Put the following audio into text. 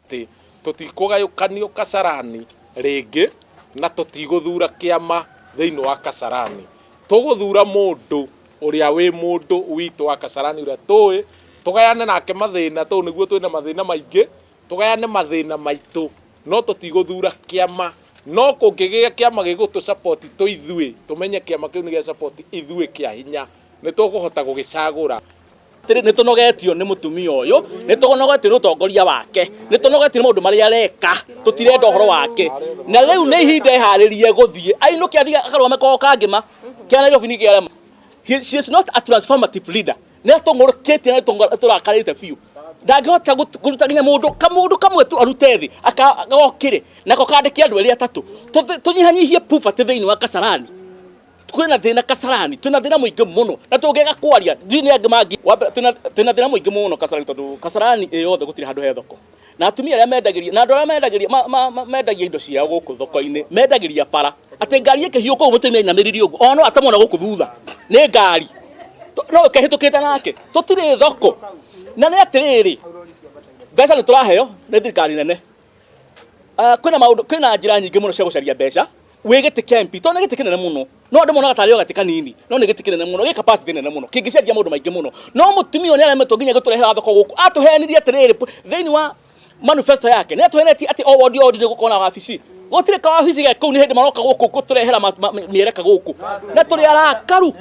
Atĩ tũtikũgayũkanio Kasarani rĩngĩ na tũtigũthura kĩama thĩinĩ wa Kasarani. Tũgũthura mũndũ ũrĩa wĩ mũndũ witũ wa Kasarani ũrĩa tũĩ, tũgayane nake mathĩna tondũ nĩguo twĩna mathĩna maingĩ, tũgayane mathĩna maitũ no tũtigũthura kĩama. No kũngĩgĩa kĩama gĩgũtũ support twĩ ithuĩ, tũmenye kĩama kĩu nĩ gĩa support ithuĩ kĩa hinya, nĩ tũkũhota gũgĩcagũra. Atĩrĩ, nĩ tũnogetio nĩ mũtumia ũyũ, nĩ tũnogetio nĩ ũtongoria wake, nĩ tũnogetio nĩ maũndũ marĩa areka, tũtirenda ũhoro wake. Na rĩu nĩ ihinda eharĩrie gũthiĩ, ainũke athiĩ akarũgame kwao Kangĩma, kĩa Nairobi nĩ kĩarema. She is not a transformative leader. Nĩ atũng'ũrũkĩtie na nĩ tũrakarĩte biũ. Ndangĩhota kũruta nginya mũndũ kamũndũ kamwe tu arute thĩ agokĩre nako kandĩke andũ erĩ atatũ. Tũnyihanyihie poverty thĩinĩ wa Kasarani. Kwĩna thĩna Kasarani, twĩna thĩna mũingĩ mũno na tũngĩaga kwaria ndiũĩ nĩ angĩ mangĩ. Wa mbere twĩna twĩna thĩna mũingĩ mũno Kasarani tondũ Kasarani ĩ yothe gũtirĩ handũ he thoko. Na atumia arĩa mendagĩria na andũ arĩa mendagĩria ma, ma, ma, mendagia indo ciao gũkũ thoko-inĩ mendagĩria bara atĩ ngari ĩkĩhiũka ũguo mũtumia ainamĩrĩire ũguo ona no atemwo na gũkũ thutha nĩ ngari no ĩkĩhĩtũkĩte nake. Tũtirĩ thoko na nĩ atĩrĩrĩ, mbeca nĩ tũraheo nĩ thirikari nene. Ah, kwĩna maũndũ kwĩna njĩra nyingĩ mũno cia gũcaria mbeca wĩ gĩtĩ kĩa MP tondũ nĩ gĩtĩ kĩnene mũno no andũ monaga tarĩ o gĩtĩ kanini no nĩ gĩtĩ kĩnene mũno gĩ capacity nene mũno kĩngĩcenjia maũndũ maingĩ mũno no mũtumia ũyũ nĩ aremetwo nginya gũtũrehera thoko gũkũ atũhenirie atĩrĩrĩ thĩinĩ wa manifesto yake nĩ atũhenetie atĩ o wodi o wodi nĩ gũkorwo na wabici gũtirĩ kawabici ge kũu nĩ hĩndĩ maroka gũkũ gũtũrehera mĩereka gũkũ na tũrĩ arakaru.